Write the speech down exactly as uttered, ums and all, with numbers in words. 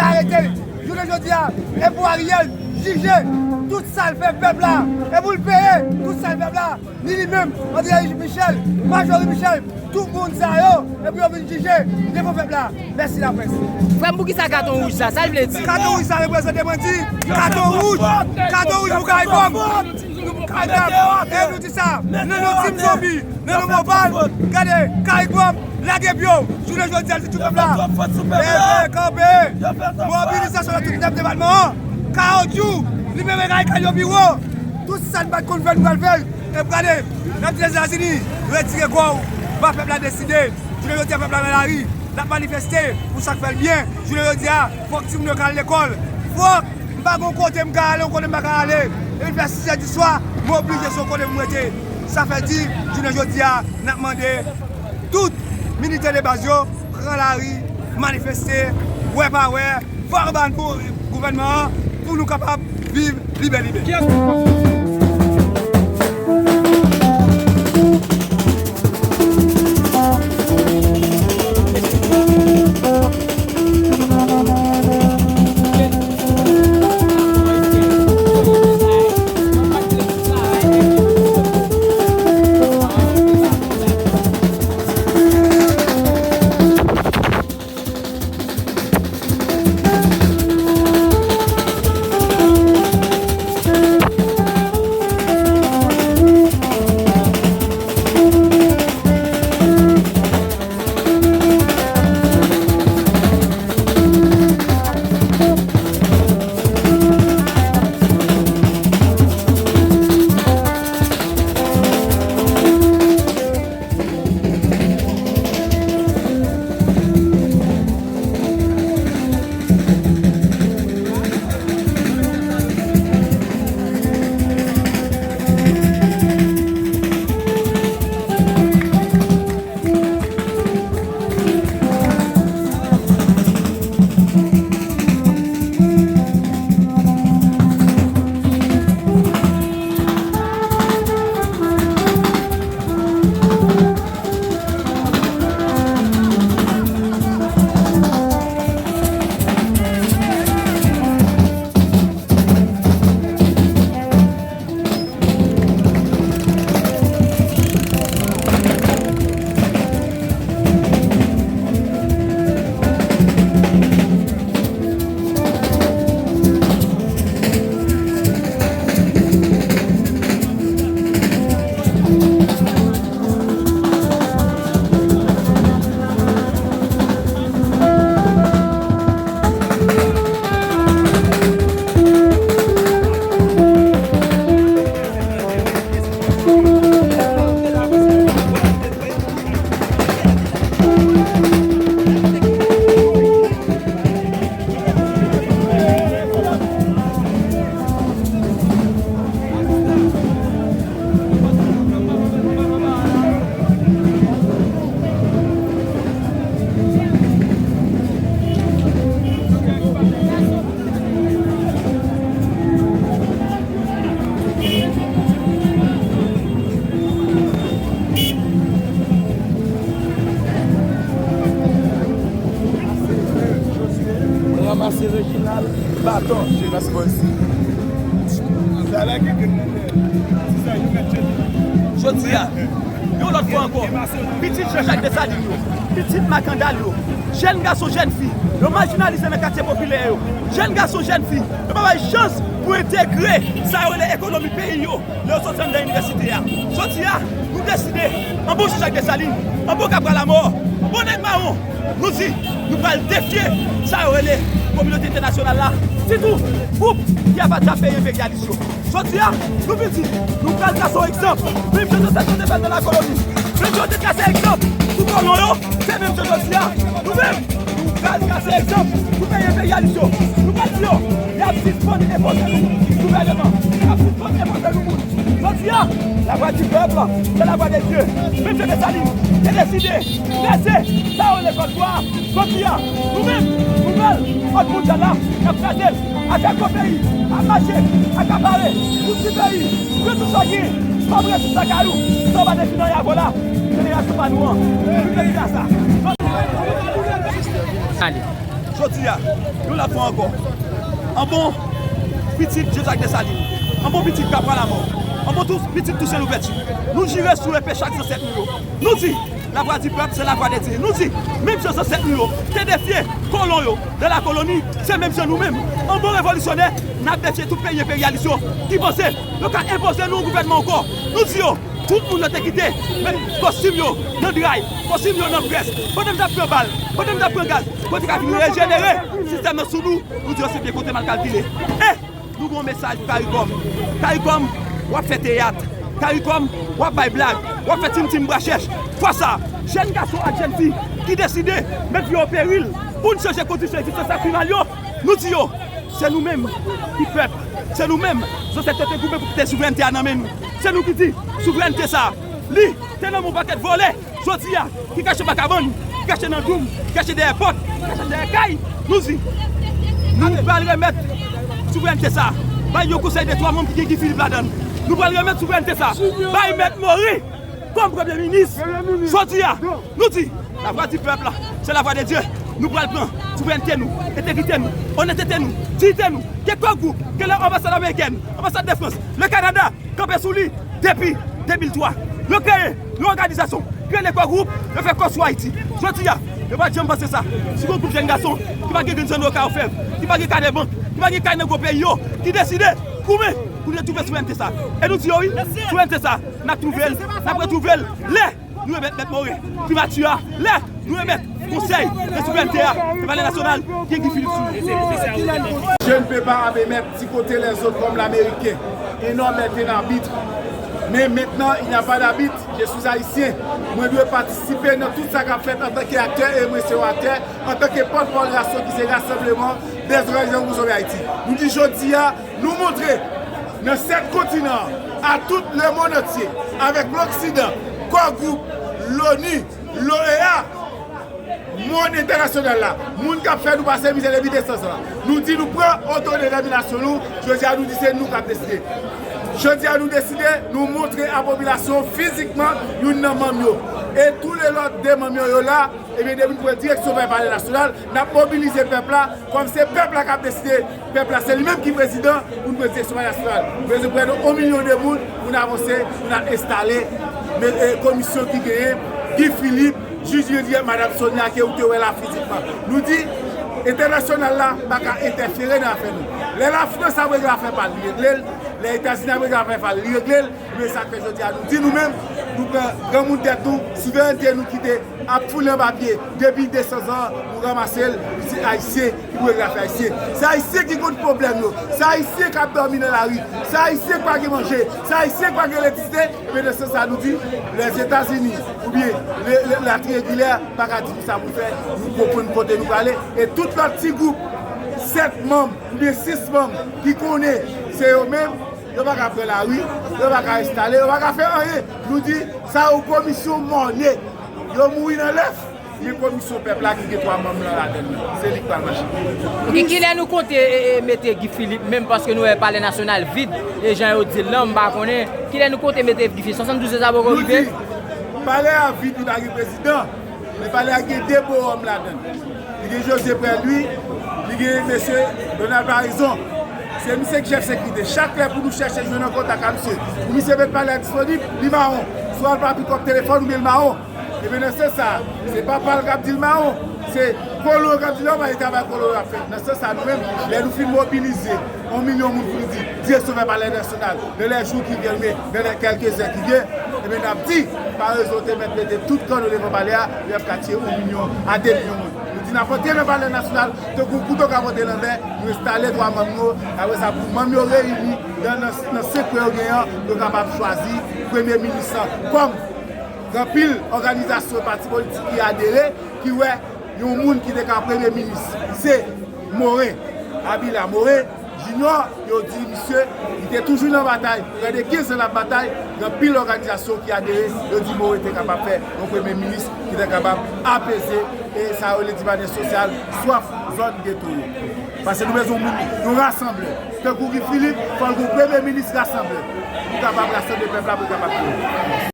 Arete l. Jounen jodi a, e pou Ariel jije tout sa l fè pèp la. E pou l peye tout sa l fè pèp la. Ni li menm, André Michel, Marjorie Michel, tout moun sa yo, e pou yo vin jije devan pèp la. Mèsi laprès. Frè m, poukisa katon wouj sa? Sa l vle di? Katon wouj sa reprezante, mwen di, katon wouj, katon wouj pou Caricom. Caricom, e nou di sa, nan non Team Zombie, nan non Mopal, gade, Caricom, lage pye w, jounen jodi a, se tout pèp la. Leve kanpe, mobilizasyon nan tout nèf depatman an, Kawo Djou, li menm e Caricom yo pi wo, tout sa n pa t konn fè, nou pral fè l. E gade, n ap di Lèzetazini, retire kò w, ba pèp la deside. Jounen jodi a, pèp la nan lari, n ap manifeste pou sa k fè l byen. Jounen jodi a, fòk timoun yo ka al lekòl. Fòk m pa gen yon kote m ka ale, yon kote m pa ka ale. Depi l fè sis è di swa, m oblije se yon kote pou m rete. Sa fè di, jounen jodi a, n ap mande tout militè de baz yo pran lari, manifeste, wè pa wè, fò yo ba nou gouvènman an pou nou kapab viv libè libè. Mwen ranmase Reginald, Baton, Jonas Boyce. Jodi a, yon lòt fwa ankò, pitit Jean Jacques Dessalines yo, pitit Makandal yo, jèn gason, jèn fi, yo majinalize nan katye popilè yo, jèn gason, jèn fi, yo pa bay chans pou entegre sa yo rele ekonomi peyi yo. Lè yo soti anndan inivèsite a, jodi a, nou deside, anbo Jean Jacques Dessalines, anbo Kabral Amò, anbo nèg mawon, nou di, nou pral defye sa yo rele kominote entènasyonal la, sitou gwoup ki ap atake enperyalis yo. Jodi a, nou vin di, nou pral trase yon egzanp, menm jan zansèt nou te fè l nan lakoloni, menm jan yo te trase egzanp sou kolon yo, se menm jan jodi a, nou menm, nou pral trase egzanp pou peyi enperyalis yo. Nou pral di yo, y ap sispann enpoze nou gouvèneman, y ap sispann enpoze nou moun. Jodi a, la voix du peuple, c'est la voix de Dieu. Menm jan Desalin te deside kraze sa yo rele kòd bwa a, jodi a, nou menm, nouvèl òd mondyal la, n ap kraze l. Atake yon peyi, ap mache, akapare, tout ti peyi, pran tout sa w genyen, pa w rete sou lakay ou, sa w pa te fin anyen avè w la, jenerasyon pa nou an, nou te di a sa. Ale. Jodi a, yon lòt fwa ankò, an bon pitit Jezak Desalin, an bon pitit Kapwa Lamò, an bon tou, pitit Tousen Louvèti, nou jire sou epe chak zansèt nou yo. Nou di, lavwa di pèp, se lavwa de Dye. Nou di, menm jan zansèt nou yo te defye kolon yo nan lakoloni, se menm jan nou menm, an bon revolisyonè, n ap defye tout peyi enperyalis yo ki panse yo ka enpoze nou yon gouvènman ankò. Nou di yo, tout moun yo te kite, men kostim yo nan dray, kostim yo nan vès, pandan n t ap pran bal, pandan n t ap pran gaz, pou yo te ka vin rejenere sistèm nan sou nou, nou di yo se byen konte mal kalkile. E nou gen yon mesaj pou Karikòm. Karikòm, w ap fè teyat. Karikòm, w ap bay blag. W ap fè tim-tim bwa chèch. Fwa sa, jèn gason ak jèn fi ki deside met vi yo o peril pou n chanje kondisyon egzistans ak pi mal yo, nou di yo, se nou menm ki pèp. Se nou menm, zansèt yo te goumen pou kite souvrènte a nan men nou. Se nou ki di, souvrènte sa, li te nan men yon pakèt vòlè, jodi a, ki kache baka bann, ki kache nan doum, ki kache dèyè pòt, ki kache dèyè kay. Nou di, nou pral remèt souvrènte sa bay yon konsèy de twa manm ki gen Guy Philippe ladan l. Nou pral remèt souvrènte sa bay Mèt Morin kòm premye minis. Jodi a, nou di, lavwa di pèp la, se lavwa de Dye. Nou pral pran souvrènte nou, entegrite nou, onètete nou, diyite nou, ke kò gwoup, ke lè anbasad amerikèn, anbasad de Frans, le Kanada, kanpe sou li depi de mil twa. Yo kreye yon òganizasyon ki rele Kò Gwoup, yo fè kò sou Ayiti. Jodi a, yo pa t janm panse sa. Si gon gwoup jèn gason ki pa gen grenn zòn nan Okawfèv, ki pa gen kay nan bank, ki pa gen kay nan gwo peyi yo, ki deside goumen pou retwouve souverènte sa. E nou di yo wi, souverènte sa, n ap twouve l, n ap retwouve l lè nou remèt Mèt Morin primati a, lè nou remèt konsèy de souverènte a, e Palè Nasyonal gen Guy Philippe sou li. Je ne peux pas admettre du côté les autres comme l'Américain. Un homme est un arbitre. Mais maintenant, il n'y a pas d'arbitre. Je suis haïtien. Mwen dwe patisipe nan tout sa k ap fèt antanke aktè, e mwen se yon aktè, antanke pòtpawòl RASO ki se Rassemblement des Organisations pour Sauver Haïti. Nou di jodi a, nou montre nan sèt kontinan, à tout le monde entier, avec l'Occident, Core Group, l'ONU, l'OEA, mond entènasyonal la, moun k ap fè nou pase mizè depi de san zan. Nou di nou pran otodetèminasyon nou, jodi a nou di se nou k ap deside. Jodi a nou deside, nou montre a popilasyon fizikman youn nan manm yo. E tou le lòt de manm yo, yo la, ebyen depi nou pran direksyon vè Palè Nasyonal, n ap mobilize pèp la, kòm se pèp la k ap deside, pèp la se li menm ki prezidan, pou n pran direksyon Palè Nasyonal. Nou bezwen prè de yon milyon de moun pou n avanse, pou n al enstale, men, e, komisyon ki genyen, Guy Philippe, jij Ledidier, Madam Sonia, ke ou te wè la fizikman. Nou di, entènasyonal la pa ka entèfere nan afè nou. Lè Lafrans ap regle afè pa l, li regle l. Lè Etazini ap regle afè pa l, li regle l. Men sa k fè jodi a, nou di nou menm, nou pran granmoun tèt nou, souverènte nou kite ap foule anba pye depi de san zan, nou ranmase l, nou di Ayisyen ki pou regle afè Ayisyen. Se Ayisyen ki konn pwoblèm yo. Se Ayisyen k ap dòmi nan lari. Se Ayisyen k pa gen manje. Se Ayisyen k pa gen elektrisite. Ebyen, nan sans sa, nou di, Lèzetazini oubyen le, le, Latriye Gilè pa ka di nou sa pou fè. Nou konprann kote nou prale. E tout lòt ti gwoup, sèt manm oubyen sis manm ki konnen se yo menm, yo pa ka pran lari, yo pa ka enstale, yo pa ka fè anyen. Nou di, sa yo komisyon mòne. Yo mouri nan lèf. Men komisyon pèp la ki gen twa manm lan ladann nan, se li k pral mache. Ok, kilè nou konte, e, e, mete Guy Philippe menm, paske nou wè Palè Nasyonal vid, e jan yo di l lan, m pa konnen. Kilè nou konte mete Guy Philippe? Swasanndouz sa poko rive? Nou di, palè a vid, li pa gen prezidan, men palè a gen de bowòm ladann. Li gen José Prèlwi, li gen mesye Donald Paraison. Se misye ki chèf sekirite. Chak lè pou nou chèche jwenn an kontak a misye, pou misye met palè a disponib, li mawon. Swa l pa pikòp telefòn oubyen l mawon. Ebyen, nan sans sa, se papa l k ap di l mawon, se kolon k ap di l mawon, pa e travay kolon yo ap fè. Nan sans sa, nou menm, lè nou fin mobilize yon milyon moun pou nou di, direksyon vè Palè Nasyonal, dans les jours qui viennent, oubyen dans les quelques heures qui viennent, ebyen, n ap di, Paraison te mèt mete tout kanno devan palè a, y ap ka tiye yon milyon a de milyon moun. Nou di n ap antre nan Palè Nasyonal, tankou kouto k ap antre nan mè, nou enstale twa manm nou, apre sa, pou manm yo reyini nan, nan, nan senk pwen yo genyen an, yo kapab chwazi premye minis lan. Kòm gen anpil òganizasyon, pati politik ki adere, ki wè yon moun ki te ka premye minis, se Morin, Abila Morin Junior, yo di misye, li te toujou nan batay, prè de kenz an l ap batay, gen anpil òganizasyon ki adere, yo di Morin te kapab fè yon premye minis ki te kapab apeze, e sa yo rele di manyè sosyal, swaf zòn geto yo. Paske nou bezwen yon moun, yon rasanblè. Tankou Guy Philippe, fò l gen yon premye minis rasanblè. Pou kapab rasanble pèp la, pou kapab fè.